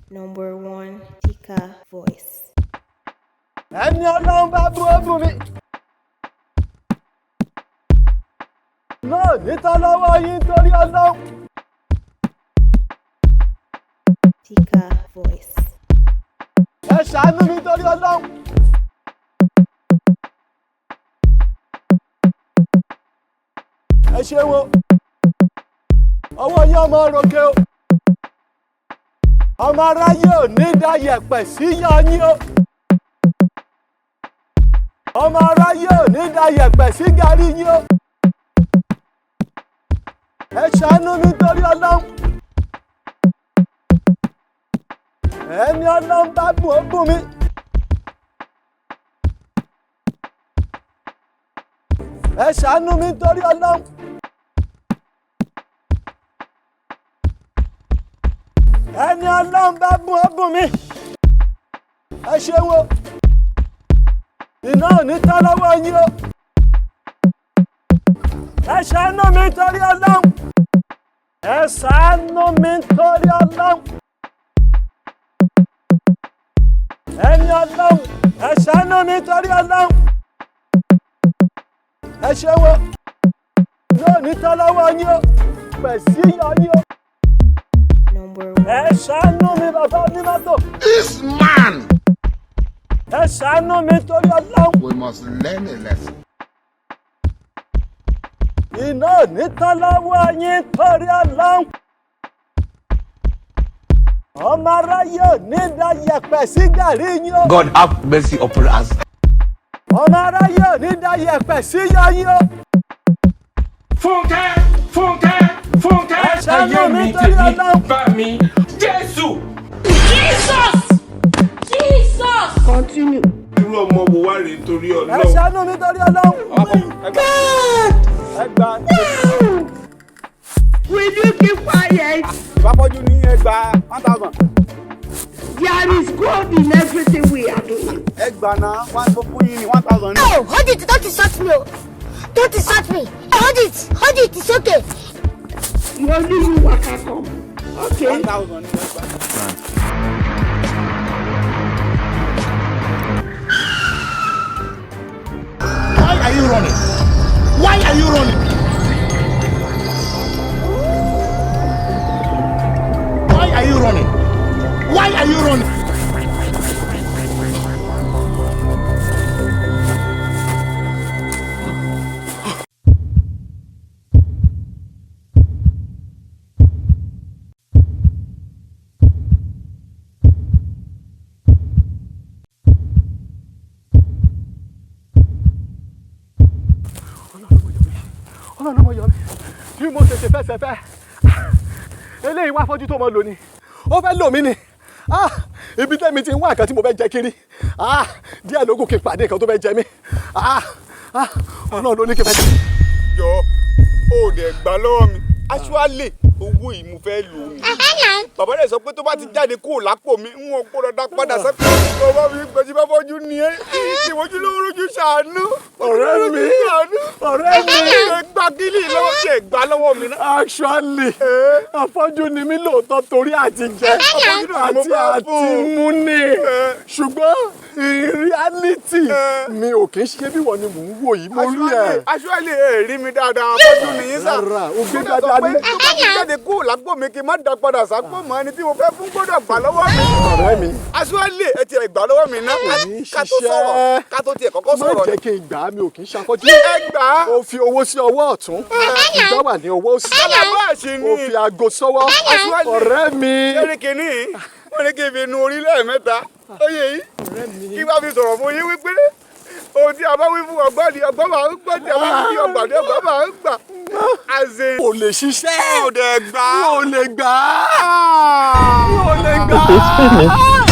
Number one, Tika Voice. Ẹni Ọlọ́run bá bú, ó bù mí. Náà nítọ́ lọ́wọ́ yín torí Ọlọ́run. Tika Voice. Ẹ ṣàánú mi torí Ọlọ́run. Ẹ ṣeun o. Ọwọ́ yín ọmọ ròkè o. Ọmọ aráyé ò ní dá yẹ̀pẹ̀ sí yan yín o. Ọmọ aráyé ò ní dá yẹ̀pẹ̀ sí gàrí yín o. Ẹ ṣàánú mi torí Ọlọ́run. Ẹni Ọlọ́run bá bùn, ó bùn mí. Ẹ ṣàánú mi torí Ọlọ́run. Ẹni Ọlọ́run bá bùn, ó bùn mí. Ẹ ṣeun o. Iná ò ní tán lọ́wọ́ yín o. Ẹ ṣàánú mi torí Ọlọ́run. Ẹ ṣàánú mi torí Ọlọ́run. Ẹni Ọlọ́run, ẹ ṣàánú mi torí Ọlọ́run. Ẹ ṣeun o. Iná ò ní tán lọ́wọ́ yín o. Pẹ̀sí yọ yín o. Number Ẹ one, ṣàánú mi, bàbá onímọ́tò. This man Ẹ ṣàánú mi torí Ọlọ́run. We must learn a lesson. Iná ò ní tán lọ́wọ́ yín torí Ọlọ́run. Ọmọ aráyé ò ní dá yẹ̀pẹ̀ sí gàrí yín o. God have mercy upon us. Ọmọ aráyé ò ní dá yẹ̀pẹ̀ sí yọ yín o. Fúnkẹ́, Fúnkẹ́, Fúnkẹ́. Ẹ ṣàánú Ayé mi mi torí tèmi Ọlọ́run. bá mi. Jésù. Jesus! Jesus! Continue. Irú ọmọ wo wá rèé torí Ẹ Ọlọ́run? ṣàánú mi torí Ọlọ́run. God! Ẹ gbà. Will you keep quiet? Ìbáfọ́jú ní ẹgbàá 1,000. There is God in everything we are doing. Ẹgbàá náà one tó fún yín ní 1,000 ní. No, hold it, don't insult me. Oh. Don't insult me. Hold it, hold it, it's okay. You only you waka come. Okay. 1,000 ní ẹgbàá. Why are you running? Why are you running? Why are you running? Why are you running? Ọlọ́run mo yọ mí bí mo tètè fẹsẹ̀ fẹ́. Eléyìí wá fọ́jú tó mọ lò ní, ó fẹ́ lò mí ni. Ah, ibi tẹ́mi ti ń wá nǹkan tí mo fẹ́ jẹ kiri. Ah, díẹ̀ lógún kí n pàdé nǹkan tó fẹ́ jẹ mí. Ah, ah, Ọlọ́run ló ní kí n fẹ́ jẹ. Jọ, ó dẹ̀ gbà lọ́wọ́ mi. Actually, owó yìí mo fẹ́ lò ó ni. Bàbá rẹ̀ sọ pé tó bá ti jáde kúrò lápò mi, n ò gbọ́dọ̀ dá padà sẹ́kọ̀ọ́. Bàbá mi gbèjì bá fọ́jú ni ẹ́. Ìwọ́jú ló rojú ṣàánú. Ọ̀rẹ́ mi, Ṣàánú. ọ̀rẹ́ mi. Ẹ gbà kílì lọ́wọ́ ṣe gbà lọ́wọ́ mi náà. Actually, afọ́jú ni mí lóòótọ́ torí àti jẹ Afọ́jú náà ni mo àti fẹ́ àti fún. mú ni, ṣùgbọ́n in reality, mi ò kì í ṣe bí wọ́n ni mò ń wò yìí, mo rí ẹ̀. Actually, ẹ rí mi dáadáa, afọ́jú ni yín sà. Rárá, o gbé Mo dẹ̀ sọ dáadáa pé ní. tó bá ti jáde kúrò lápò mi, kí n má dá padà sápò mọ́, ẹni tí mo fẹ́ fún gbọ́dọ̀ gbà lọ́wọ́ mi. Ọ̀rẹ́ mi. Actually, ẹ tiẹ̀ gbà lọ́wọ́ mi náà. Ní Ká tó ṣiṣẹ́. sọ̀rọ̀, ká tó tiẹ̀ kọ́kọ́ Má sọ̀rọ̀. jẹ́ kí n gbà á, mi ò kì í ṣafọ́jú. Ẹ gbà á. O fi owó sí ọwọ́ ọ̀tún, ìgbà wà ní ọwọ́ òsì. Kálàbáàṣì ni. O fi aago sọ́wọ́. Actually, Ọ̀rẹ́ mi. ṣé kìíní wọ́n ní kí n fi nu orí lẹ́ẹ̀mẹ́ta? Ó yẹ yìí kí bá fi sọ̀rọ̀ fún yín wípé ohun tí a bá wí fún ọgbọ́n ni ọgbọ́n máa ń gbọ́, tí a bá wí fún ọgbà ni ọgbọ́n máa ń gbà. Àzè. Kò lè ṣiṣẹ́. Ò dẹ̀ gbà. Mi ò lè gbà á. Mi ò lè gbà á.